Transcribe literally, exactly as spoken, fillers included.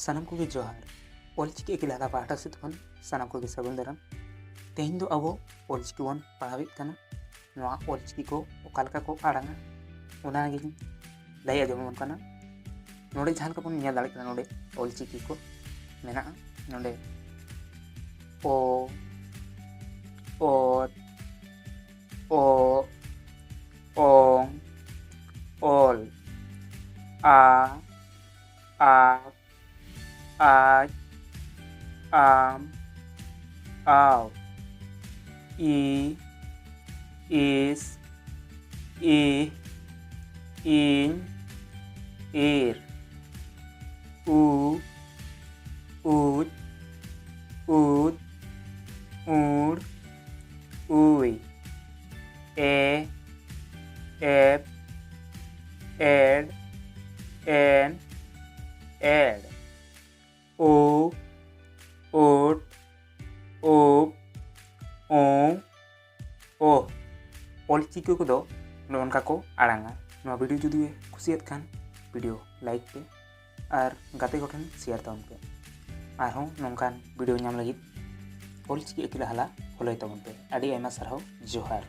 ᱥᱟᱱᱟᱢ ᱠᱚᱜᱮ ᱡᱚᱦᱟᱨ᱾ ᱚᱞᱪᱤᱠᱤ ᱟᱹᱠᱤᱞ ᱟᱦᱞᱟ ᱯᱟᱦᱴᱟ ᱥᱮᱫ ᱠᱷᱚᱱ ᱥᱟᱱᱟᱢ ᱠᱚᱜᱮ ᱥᱟᱹᱜᱩᱱ ᱫᱟᱨᱟᱢ᱾ ᱛᱮᱦᱮᱧ ᱫᱚ ᱟᱵᱚ ᱚᱞᱪᱤᱠᱤ ᱵᱚᱱ ᱯᱟᱲᱦᱟᱣᱮᱫ ᱠᱟᱱᱟ᱾ ᱱᱚᱣᱟ ᱚᱞᱪᱤᱠᱤ ᱠᱚ ᱚᱠᱟ ᱞᱮᱠᱟ ᱠᱚ ᱟᱲᱟᱝᱟ, ᱚᱱᱟᱜᱤᱧ ᱞᱟᱹᱭ ᱟᱸᱡᱚᱢ ᱟᱵᱚᱱ ᱠᱟᱱᱟ᱾ ᱱᱚᱰᱮ ᱡᱟᱦᱟᱸ ᱞᱮᱠᱟ ᱵᱚᱱ ᱧᱮᱞ ᱫᱟᱲᱮᱭᱟᱜ ᱠᱟᱱᱟ, ᱱᱚᱰᱮ ᱚᱞᱪᱤᱠᱤ ᱠᱚ ᱢᱮᱱᱟᱜᱼᱟ᱾ ᱱᱚᱰᱮ ᱚ, ᱚᱛ, ᱚᱜ, ᱚᱝ, ᱚᱞ, ᱟ, ᱟᱯ, ᱟᱡ, ᱟᱢ, ᱟᱣ, ᱤ, ᱤᱥ, ᱤᱦ, ᱤᱧ, ᱤᱨ, ᱩ, ᱩᱡ, ᱩᱫ, ᱩᱲ, ᱩᱭ, ᱮ, ᱮᱯ, ᱮᱰ, ᱮᱱ, ᱮᱰ, ᱳ, ᱳᱴ, ᱳᱯ, ᱳᱸ, ᱳᱦ᱾ ᱚᱞᱪᱤᱠᱤ ᱠᱚᱫᱚ ᱱᱚᱜᱼᱚ ᱱᱚᱝᱠᱟ ᱠᱚ ᱟᱲᱟᱝᱟ᱾ ᱱᱚᱣᱟ ᱵᱷᱤᱰᱤᱭᱳ ᱡᱩᱫᱤ ᱯᱮ ᱠᱩᱥᱤᱭᱟᱜ ᱠᱷᱟᱱ ᱵᱷᱤᱰᱤᱭᱳ ᱞᱟᱭᱤᱠ ᱯᱮ ᱟᱨ ᱜᱟᱛᱮ ᱠᱚᱴᱷᱮᱱ ᱥᱮᱭᱟᱨ ᱛᱟᱵᱚᱱ ᱯᱮ᱾ ᱟᱨᱦᱚᱸ ᱱᱚᱝᱠᱟᱱ ᱵᱷᱤᱰᱤᱭᱳ ᱧᱟᱢ ᱞᱟᱹᱜᱤᱫ ᱚᱞᱪᱤᱠᱤ ᱟᱹᱠᱤᱞ ᱟᱦᱞᱟ ᱯᱷᱳᱞᱳᱭ ᱛᱟᱵᱚᱱ ᱯᱮ᱾ ᱟᱹᱰᱤ ᱟᱭᱢᱟ ᱥᱟᱨᱦᱟᱣ, ᱡᱚᱦᱟᱨ᱾